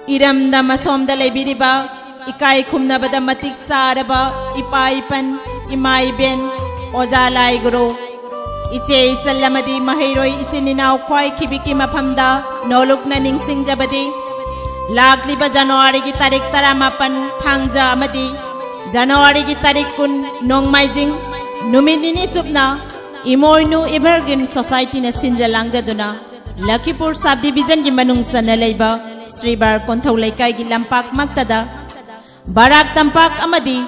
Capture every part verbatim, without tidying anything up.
ꯏꯔꯝꯗꯝ ꯑꯁꯣꯝꯗ ꯂꯩꯕꯤꯔꯤꯕ ꯏꯀꯥꯏ ꯈꯨꯝꯅꯕꯗ ꯃꯇꯤꯛ ꯆꯥꯔꯕ ꯏꯄꯥ ꯏꯄꯟ, ꯏꯃꯥ ꯏꯕꯦꯟ, ꯑꯣꯖꯥ ꯂꯥꯏ ꯒꯨꯔꯨ, ꯏꯆꯦ ꯏꯆꯜ ꯑꯃꯗꯤ ꯃꯍꯩꯔꯣꯏ ꯏꯆꯤꯟ ꯏꯅꯥꯎ ꯈ꯭ꯋꯥꯏ ꯈꯤꯕꯤꯛꯀꯤ ꯃꯐꯝꯗ ꯅꯣꯂꯨꯛꯅ ꯅꯤꯡꯁꯤꯡꯖꯕꯗꯤ, ꯂꯥꯛꯂꯤꯕ ꯖꯅꯋꯥꯔꯤꯒꯤ ꯇꯥꯔꯤꯛ ꯇꯔꯥꯃꯥꯄꯟ ꯊꯥꯡꯖ ꯑꯃꯗꯤ ꯖꯅꯋꯥꯔꯤꯒꯤ ꯇꯥꯔꯤꯛ ꯀꯨꯟ ꯅꯣꯡꯃꯥꯏꯖꯤꯡ ꯅꯨꯃꯤꯠ ꯅꯤꯅꯤ ꯆꯨꯞꯅ ꯏꯃꯣꯏꯅꯨ Evergreen Societyꯅ ꯁꯤꯟꯖ ꯂꯥꯡꯖꯗꯨꯅ ꯂꯈꯤꯄꯨꯔ Sub Divisionꯒꯤ ꯃꯅꯨꯡ ꯆꯟꯅ ꯂꯩꯕ ꯁ꯭ꯔꯤꯕꯥꯔ ꯀꯣꯟꯊꯧ ꯂꯩꯀꯥꯏꯒꯤ ꯂꯝꯄꯥꯛꯃꯛꯇꯗ ꯕꯔꯥꯛ ꯇꯝꯄꯥꯛ ꯑꯃꯗꯤ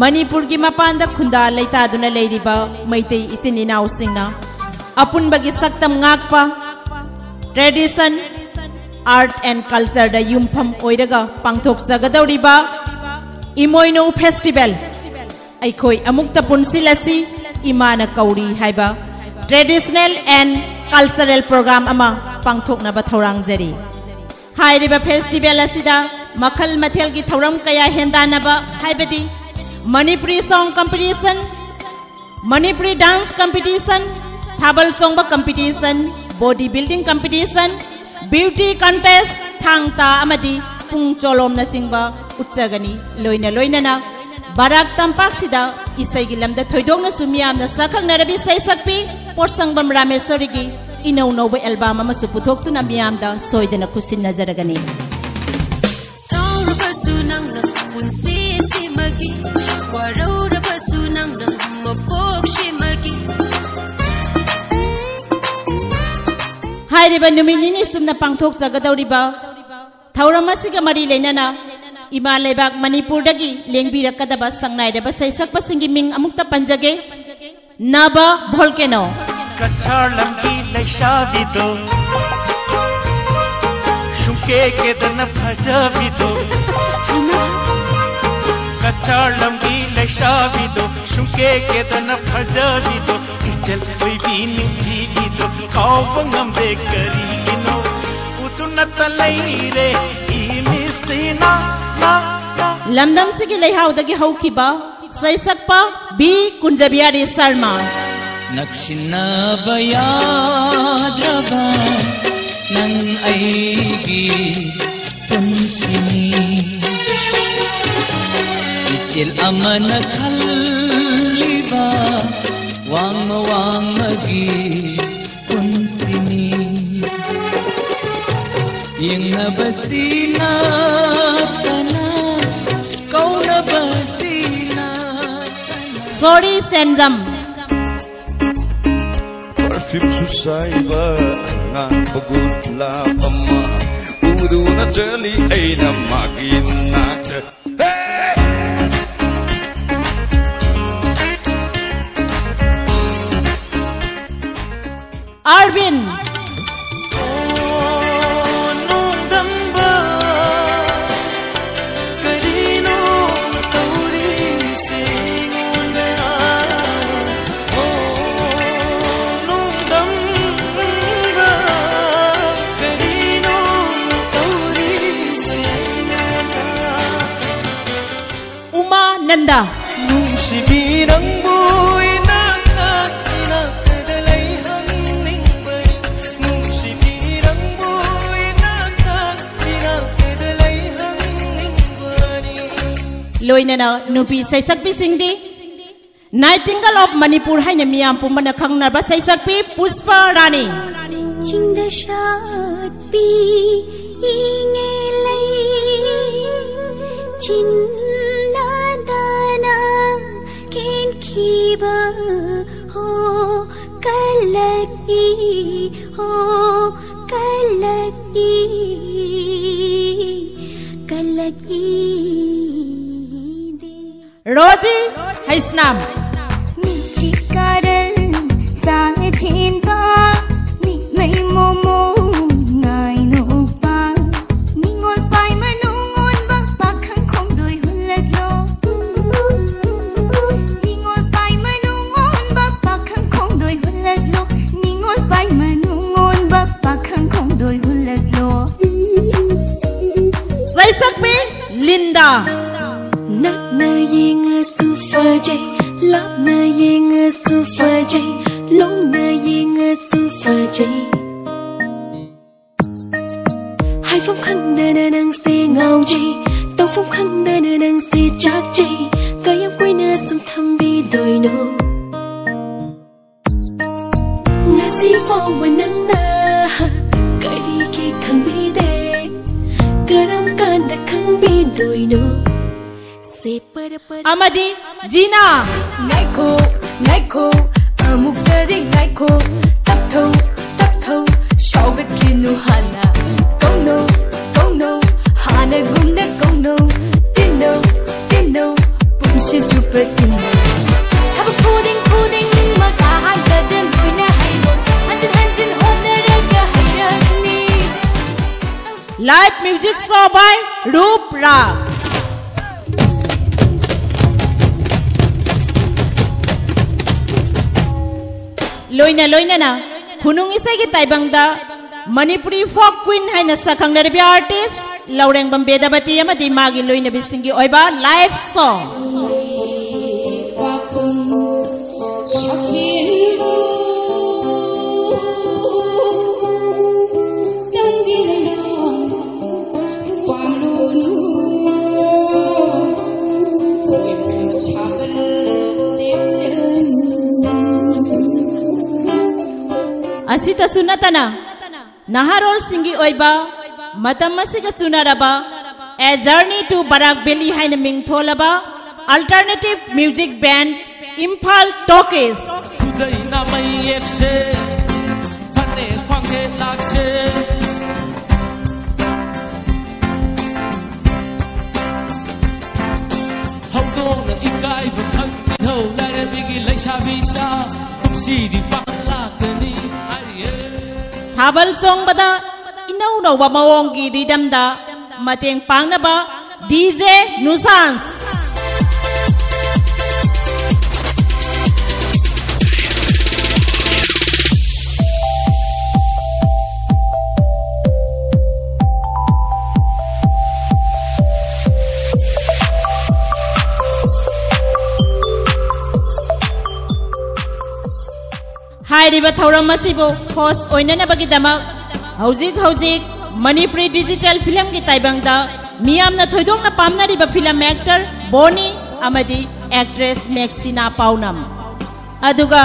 ꯃꯅꯤꯄꯨꯔꯒꯤ ꯃꯄꯥꯟꯗ ꯈꯨꯟꯗꯥ ꯂꯩꯇꯥꯗꯨꯅ ꯂꯩꯔꯤꯕ ꯃꯩꯇꯩ ꯏꯆꯤꯟ ꯏꯅꯥꯎꯁꯤꯡꯅ ꯑꯄꯨꯟꯕꯒꯤ ꯁꯛꯇꯝ ꯉꯥꯛꯄ, tradition, art and cultureꯗ ꯌꯨꯝꯐꯝ ꯑꯣꯏꯔꯒ ꯄꯥꯡꯊꯣꯛꯆꯒꯗꯧꯔꯤꯕ ꯏꯃꯣꯏꯅꯨ Festival, ꯑꯩꯈꯣꯏ ꯑꯃꯨꯛꯇ ꯄꯨꯟꯁꯤꯜꯂꯁꯤ, ꯏꯃꯥꯅ ꯀꯧꯔꯤ ꯍꯥꯏꯕ traditional and cultural program ꯑꯃ ꯄꯥꯡꯊꯣꯛꯅꯕ ꯊꯧꯔꯥꯡꯖꯔꯤ꯫ ꯍꯥꯏꯔꯤꯕ festival ꯑꯁꯤꯗ ꯃꯈꯜ ꯃꯊꯦꯜꯒꯤ ꯊꯧꯔꯝ ꯀꯌꯥ ꯍꯦꯟꯗꯥꯟꯅꯕ, ꯍꯥꯏꯕꯗꯤ Manipuri song competition, Manipuri dance competition, ꯊꯥꯕꯜ ꯆꯣꯡꯕ competition, body building competition, beauty contest, ꯊꯥꯡ ꯇꯥ ꯑꯃꯗꯤ ꯄꯨꯡ ꯆꯣꯂꯣꯝꯅꯆꯤꯡꯕ ꯎꯠꯆꯒꯅꯤ꯫ ꯂꯣꯏꯅ ꯂꯣꯏꯅꯅ ꯕꯔꯥꯛ ꯇꯝꯄꯥꯛꯁꯤꯗ ꯏꯁꯩꯒꯤ ꯂꯝꯗ ꯊꯣꯏꯗꯣꯛꯅꯁꯨ ꯃꯤꯌꯥꯝꯅ ꯁꯛꯈꯪꯅꯔꯕꯤ ꯏꯁꯩ ꯁꯛꯄꯤ ꯄꯣꯠꯁꯪꯕꯝ ꯔꯥꯃꯦꯁꯣꯔꯤꯒꯤ ꯏꯅꯧ ꯅꯧꯕ album ꯑꯃꯁꯨ ꯄꯨꯊꯣꯛꯇꯨꯅ ꯃꯤꯌꯥꯝꯗ ꯁꯣꯏꯗꯅ ꯈꯨꯠꯁꯤꯟꯅꯖꯔꯒꯅꯤ꯫ ꯁꯥꯎꯔꯕꯁꯨ ꯅꯪꯅ ꯄꯨꯟꯁꯤꯁꯤꯃꯒꯤ, ꯋꯥꯔꯧꯔꯕꯁꯨ ꯅꯪꯅ ꯃꯄꯣꯛꯁꯤꯃꯒꯤ꯫ ꯍꯥꯏꯔꯤꯕ ꯅꯨꯃꯤꯠ ꯅꯤꯅꯤ ꯆꯨꯞꯅ ꯄꯥꯡꯊꯣꯛꯆꯒꯗꯧꯔꯤꯕ ꯊꯧꯔꯝ ꯑꯁꯤꯒ ꯃꯔꯤ ꯂꯩꯅꯅ ꯏꯃꯥ ꯂꯩꯕꯥꯛ ꯃꯅꯤꯄꯨꯔꯗꯒꯤ ꯂꯦꯡꯕꯤꯔꯛꯀꯗꯕ ꯁꯛꯅꯥꯏꯔꯕ ꯁꯩꯁꯛꯄꯁꯤꯡꯒꯤ ꯃꯤꯡ ꯑꯃꯨꯛꯇ ꯄꯟꯖꯒꯦ꯫ ꯅꯕ Volcano꯫ ꯀꯆꯥꯔ ꯂꯝꯒꯤ ꯂꯩꯁꯥꯕꯤꯗꯣ, ꯁꯨꯡꯀꯦ ꯀꯦꯗꯅ ꯐꯖꯕꯤꯗꯣ, ꯀꯆꯥꯔ ꯂꯝꯒꯤ ꯂꯩꯁꯥꯕꯤꯗꯣ, ꯁꯨꯡꯀꯦ ꯀꯦꯗꯅ ꯐꯖꯕꯤꯗꯣ, ꯏꯆꯜ ꯑꯣꯏꯕꯤ ꯅꯤꯡꯊꯤꯕꯤꯗꯣ, ꯀꯥꯎꯕ ꯉꯝꯗꯦ ꯀꯔꯤꯒꯤꯅꯣ, ꯎꯗꯨꯅꯇ ꯂꯩꯔꯦ ꯏ ꯃꯤꯁꯤꯅ, ꯅ, ꯅ꯫ ꯂꯝꯗꯝꯁꯤꯒꯤ ꯂꯩꯍꯥꯎꯗꯒꯤ ꯍꯧꯈꯤꯕ ꯁꯩꯁꯛꯄ ꯕꯤ ꯀꯨꯟꯖꯕꯤꯍꯥꯔꯤ ꯁꯔꯃ꯫ ꯅꯛꯁꯤꯟꯅꯕ ꯌꯥꯗ꯭ꯔꯕ ꯅꯪ ꯑꯩꯒꯤ ꯏꯆꯤꯜ ꯑꯃꯅ ꯈꯜꯂꯤꯕ ꯋꯥꯡꯃ ꯋꯥꯡꯃꯒꯤ ꯄꯨꯟꯁꯤꯅꯤ꯫ ꯌꯦꯡꯅꯕꯁꯤꯅ ꯀꯅꯥ, ꯀꯧꯅꯕꯁꯤꯅ ꯀꯅꯥ꯫ Sorry, Senzam. Perfume ꯁꯨ ꯁꯥꯏꯕ ꯑꯉꯥꯡꯕ ꯒꯨꯂꯥꯞ ꯑꯃ ꯎꯗꯨꯅ ꯆꯠꯂꯤ ꯑꯩꯅ ꯃꯥꯒꯤ ꯅꯥꯛꯇ꯫ Hey! Arvin. ꯑꯣ, ꯅꯣꯡꯗꯝꯕ, ꯀꯔꯤꯅꯣ ꯇꯧꯔꯤꯁꯦ ꯑꯩꯉꯣꯟꯗ? ꯑꯣ, ꯅꯣꯡꯗꯝꯕ, ꯀꯔꯤꯅꯣ ꯇꯧꯔꯤꯁꯦ ꯑꯩꯉꯣꯟꯗ? Uma Nanda. ꯅꯨꯡꯁꯤꯕꯤ ꯅꯪꯕꯨ ꯏꯅꯥꯛꯇ, ꯏꯅꯥꯛꯇꯗ ꯂꯩꯍꯟꯅꯤꯡꯕꯅꯤ꯫ ꯅꯨꯡꯁꯤꯕꯤ ꯅꯪꯕꯨ ꯏꯅꯥꯛꯇ, ꯏꯅꯥꯛꯇꯗ ꯂꯩꯍꯟꯅꯤꯡꯕꯅꯤ꯫ ꯂꯣꯏꯅꯅ ꯅꯨꯄꯤ ꯁꯩꯁꯛꯄꯤꯁꯤꯡꯗꯤ Nightingale of Manipur ꯍꯥꯏꯅ ꯃꯤꯌꯥꯝ ꯄꯨꯝꯕꯅ ꯈꯪꯅꯕ ꯁꯩꯁꯛꯄꯤ ꯄꯨꯁꯄ ꯔꯥꯅꯤ꯫ ꯆꯤꯡꯗ ꯁꯥꯠꯄꯤ ꯏꯉꯦꯂꯩ, ꯆꯤꯟꯅꯗꯅ ꯀꯦꯟꯈꯤꯕ ꯍꯣ ꯀꯜꯂꯛꯏ, ꯍꯣ ꯀꯜꯂꯛꯏ, ꯀꯜꯂꯛꯏꯗꯦ꯫ Rosie Haisnam. ꯃꯤꯠꯁꯤ ꯀꯥꯔꯟ ꯆꯥꯅ ꯆꯦꯟꯕ, ꯃꯤꯠꯃꯩ ꯃꯣꯃꯣ ꯉꯥꯏꯅ ꯎꯄꯥ, ꯅꯤꯡꯉꯣꯜ ꯄꯥꯏ ꯃꯅꯨꯡ ꯑꯣꯟꯕ ꯄꯥꯈꯪ ꯈꯣꯡꯗꯣꯏ ꯍꯨꯜꯂꯛꯂꯣ꯫ ꯅꯤꯡꯉꯣꯜ ꯄꯥꯏ ꯃꯅꯨꯡ ꯑꯣꯟꯕ ꯄꯥꯈꯪ ꯈꯣꯡꯗꯣꯏ ꯍꯨꯜꯂꯛꯂꯣ꯫ ꯅꯤꯡꯉꯣꯜ ꯄꯥꯏ ꯃꯅꯨꯡ ꯑꯣꯟꯕ ꯄꯥꯈꯪ ꯈꯣꯡꯗꯣꯏ ꯍꯨꯜꯂꯛꯂꯣ꯫ ꯁꯩꯁꯛꯄꯤ ꯂꯤꯟꯗꯥ꯫ ꯅꯛꯅ ꯌꯦꯡꯉꯁꯨ ꯐꯖꯩ, ꯂꯥꯞꯅ ꯌꯦꯡꯉꯁꯨ ꯐꯖꯩ, ꯂꯣꯡꯅ ꯌꯦꯡꯉꯁꯨ ꯐꯖꯩ꯫ ꯍꯥꯏꯐꯝ ꯈꯪꯗꯅ ꯅꯪꯁꯦ ꯉꯥꯎꯖꯩ, ꯇꯧꯐꯝ ꯈꯪꯗꯅ ꯅꯪꯁꯦ ꯆꯥꯛꯆꯩ꯫ ꯀꯌꯥꯝ ꯀꯨꯏꯅ ꯁꯨꯝ ꯊꯝꯕꯤꯗꯣꯏꯅꯣ? ꯉꯁꯤ ꯐꯥꯎꯕ ꯅꯪꯅ ꯀꯔꯤꯒꯤ ꯈꯪꯕꯤꯗꯦ? ꯀꯔꯝ ꯀꯥꯟꯗ ꯈꯪꯕꯤꯗꯣꯏꯅꯣ? ꯁꯦ ꯄꯔ ꯄꯔ ꯑꯃꯗꯤ ꯖꯤꯅꯥ꯫ ꯉꯥꯏꯈꯣ, ꯉꯥꯏꯈꯣ, ꯑꯃꯨꯛꯇꯗꯤ ꯉꯥꯏꯈꯣ꯫ ꯇꯞꯊꯧ, ꯇꯞꯊꯧ, ꯁꯥꯎꯒꯠꯈꯤꯅꯨ ꯍꯥꯟꯅ꯫ ꯀꯧꯅꯧ, ꯀꯧꯅꯧ, ꯍꯥꯟꯅꯒꯨꯝꯅ ꯀꯧꯅꯧ꯫ ꯇꯤꯟꯅꯧ, ꯇꯤꯟꯅꯧ, ꯄꯨꯟꯁꯤ ꯆꯨꯞꯄ ꯇꯤꯟꯅꯧ꯫ ꯊꯕꯛ ꯈꯨꯗꯤꯡ, ꯈꯨꯗꯤꯡꯃꯛ ꯑꯍꯥꯟꯕꯗ ꯂꯣꯏꯅ ꯍꯩꯔꯣ꯫ ꯍꯟꯖꯤꯟ, ꯍꯟꯖꯤꯟ ꯍꯣꯠꯅꯔꯒ ꯍꯩꯔꯛꯅꯤ꯫ Live music show by Roop Rag꯫ ꯂꯣꯏꯅ ꯂꯣꯏꯅꯅ ꯈꯨꯅꯨꯡ ꯏꯁꯩꯒꯤ ꯇꯥꯏꯕꯪꯗ ꯃꯅꯤꯄꯨꯔꯤ folk queen ꯍꯥꯏꯅ ꯁꯛꯈꯪꯅꯔꯤꯕ artist ꯂꯧꯔꯦꯡꯕꯝ ꯕꯦꯗꯕꯇꯤ ꯑꯃꯗꯤ ꯃꯥꯒꯤ ꯂꯣꯏꯅꯕꯤꯁꯤꯡꯒꯤ ꯑꯣꯏꯕ live song꯫ ꯑꯁꯤꯇꯁꯨ ꯅꯠꯇꯅ ꯅꯍꯥꯔꯣꯜꯁꯤꯡꯒꯤ ꯑꯣꯏꯕ ꯃꯇꯝ ꯑꯁꯤꯒ ꯆꯨꯅꯔꯕ A Journey to Barak Valley ꯍꯥꯏꯅ ꯃꯤꯡ ꯊꯣꯜꯂꯕ alternative music band Imphal talkies. ꯈꯨꯗꯩ ꯅꯥꯃꯩ ꯌꯦꯞꯁꯦ, ꯐꯅꯦꯛ ꯈ꯭ꯋꯥꯡꯁꯦ ꯂꯥꯛꯁꯦ꯫ ꯍꯧꯗꯣꯡꯅ ꯏꯀꯥꯏꯕ ꯈꯪꯗꯦ ꯍꯧ ꯂꯥꯏꯔꯦꯝꯕꯤꯒꯤ ꯂꯩꯁꯥꯕꯤ ꯁꯥ ꯀꯨꯝꯁꯤꯗꯤ ꯄꯥꯡ ꯂꯥꯛꯀꯅꯤ ꯍꯥꯏꯔꯤꯌꯦ꯫ ꯊꯥꯕꯜ ꯆꯣꯡꯕꯗ ꯏꯅꯧ ꯅꯧꯕ ꯃꯑꯣꯡꯒꯤ rhythmꯗ ꯃꯇꯦꯡ ꯄꯥꯡꯅꯕ DJ Nuisance꯫ ꯍꯥꯏꯔꯤꯕ ꯊꯧꯔꯝ ꯑꯁꯤꯕꯨ host ꯑꯣꯏꯅꯅꯕꯒꯤꯗꯃꯛ ꯍꯧꯖꯤꯛ ꯍꯧꯖꯤꯛ ꯃꯅꯤꯄꯨꯔꯤ digital filmꯒꯤ ꯇꯥꯏꯕꯪꯗ ꯃꯤꯌꯥꯝꯅ ꯊꯣꯏꯗꯣꯛꯅ ꯄꯥꯝꯅꯔꯤꯕ film actor ꯕꯣꯅꯤ ꯑꯃꯗꯤ actress ꯃꯦꯛꯁꯤꯅꯥ ꯄꯥꯎꯅꯝ꯫ ꯑꯗꯨꯒ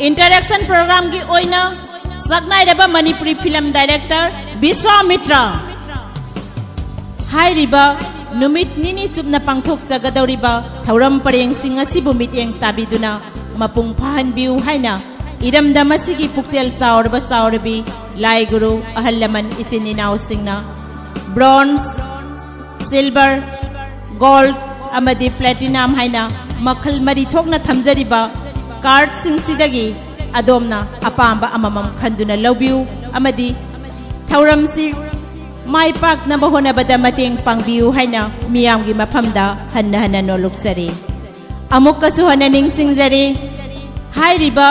interaction programꯒꯤ ꯑꯣꯏꯅ ꯁꯛꯅꯥꯏꯔꯕ ꯃꯅꯤꯄꯨꯔꯤ film director ꯕꯤꯁ꯭ꯋꯥꯃꯤꯇ꯭ꯔ꯫ ꯍꯥꯏꯔꯤꯕ ꯅꯨꯃꯤꯠ ꯅꯤꯅꯤ ꯆꯨꯞꯅ ꯄꯥꯡꯊꯣꯛꯆꯒꯗꯧꯔꯤꯕ ꯊꯧꯔꯝ ꯄꯔꯦꯡꯁꯤꯡ ꯑꯁꯤꯕꯨ ꯃꯤꯠꯌꯦꯡ ꯇꯥꯕꯤꯗꯨꯅ ꯃꯄꯨꯡ ꯐꯥꯍꯟꯕꯤꯌꯨ ꯍꯥꯏꯅ ꯏꯔꯝꯗꯝ ꯑꯁꯤꯒꯤ ꯄꯨꯛꯆꯦꯜ ꯆꯥꯎꯔꯕ ꯆꯥꯎꯔꯕꯤ ꯂꯥꯏ ꯒꯨꯔꯨ ꯑꯍꯜ ꯂꯃꯟ ꯏꯆꯤꯟ ꯏꯅꯥꯎꯁꯤꯡꯅ bronze, silver, gold ꯑꯃꯗꯤ platinum ꯍꯥꯏꯅ ꯃꯈꯜ ꯃꯔꯤ ꯊꯣꯛꯅ ꯊꯝꯖꯔꯤꯕ cardꯁꯤꯡꯁꯤꯗꯒꯤ ꯑꯗꯣꯝꯅ ꯑꯄꯥꯝꯕ ꯑꯃꯃꯝ ꯈꯟꯗꯨꯅ ꯂꯧꯕꯤꯌꯨ ꯑꯃꯗꯤ ꯊꯧꯔꯝꯁꯤ ꯃꯥꯏ ꯄꯥꯛꯅꯕ ꯍꯣꯠꯅꯕꯗ ꯃꯇꯦꯡ ꯄꯥꯡꯕꯤꯌꯨ ꯍꯥꯏꯅ ꯃꯤꯌꯥꯝꯒꯤ ꯃꯐꯝꯗ ꯍꯟꯅ ꯍꯟꯅ ꯅꯣꯜꯂꯨꯛꯆꯔꯤ꯫ ꯑꯃꯨꯛꯀꯁꯨ ꯍꯟꯅ ꯅꯤꯡꯁꯤꯡꯖꯔꯤ, ꯍꯥꯏꯔꯤꯕ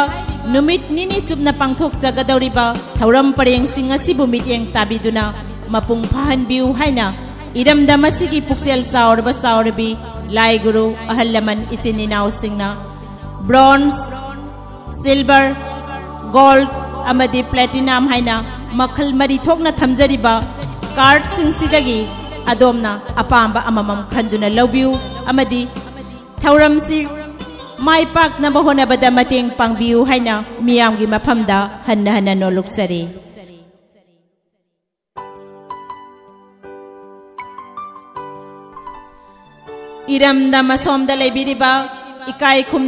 ꯅꯨꯃꯤꯠ ꯅꯤꯅꯤ ꯆꯨꯞꯅ ꯄꯥꯡꯊꯣꯛꯆꯒꯗꯧꯔꯤꯕ ꯊꯧꯔꯝ ꯄꯔꯦꯡꯁꯤꯡ ꯑꯁꯤꯕꯨ ꯃꯤꯠꯌꯦꯡ ꯇꯥꯕꯤꯗꯨꯅ ꯃꯄꯨꯡ ꯐꯥꯍꯟꯕꯤꯌꯨ ꯍꯥꯏꯅ ꯏꯔꯝꯗꯝ ꯑꯁꯤꯒꯤ ꯄꯨꯛꯆꯦꯜ ꯆꯥꯎꯔꯕ ꯆꯥꯎꯔꯕꯤ ꯂꯥꯏ ꯒꯨꯔꯨ ꯑꯍꯜ ꯂꯃꯟ ꯏꯆꯤꯟ ꯏꯅꯥꯎꯁꯤꯡꯅ bronze, silver, gold ꯑꯃꯗꯤ platinum ꯍꯥꯏꯅ ꯃꯈꯜ ꯃꯔꯤ ꯊꯣꯛꯅ ꯊꯝꯖꯔꯤꯕ cardꯁꯤꯡꯁꯤꯗꯒꯤ ꯑꯗꯣꯝꯅ ꯑꯄꯥꯝꯕ ꯑꯃꯃꯝ ꯈꯟꯗꯨꯅ ꯂꯧꯕꯤꯌꯨ ꯑꯃꯗꯤ ꯊꯧꯔꯝꯁꯤ ꯃꯥꯏ ꯄꯥꯛꯅꯕ ꯍꯣꯠꯅꯕꯗ ꯃꯇꯦꯡ ꯄꯥꯡꯕꯤꯌꯨ ꯍꯥꯏꯅ ꯃꯤꯌꯥꯝꯒꯤ ꯃꯐꯝꯗ ꯍꯟꯅ ꯍꯟꯅ ꯅꯣꯜꯂꯨꯛꯆꯔꯤ꯫ ꯏꯔꯝꯗꯝ ꯑꯁꯣꯝꯗ ꯂꯩꯕꯤꯔꯤꯕ ꯏꯀꯥꯏ ꯈꯨꯝꯅ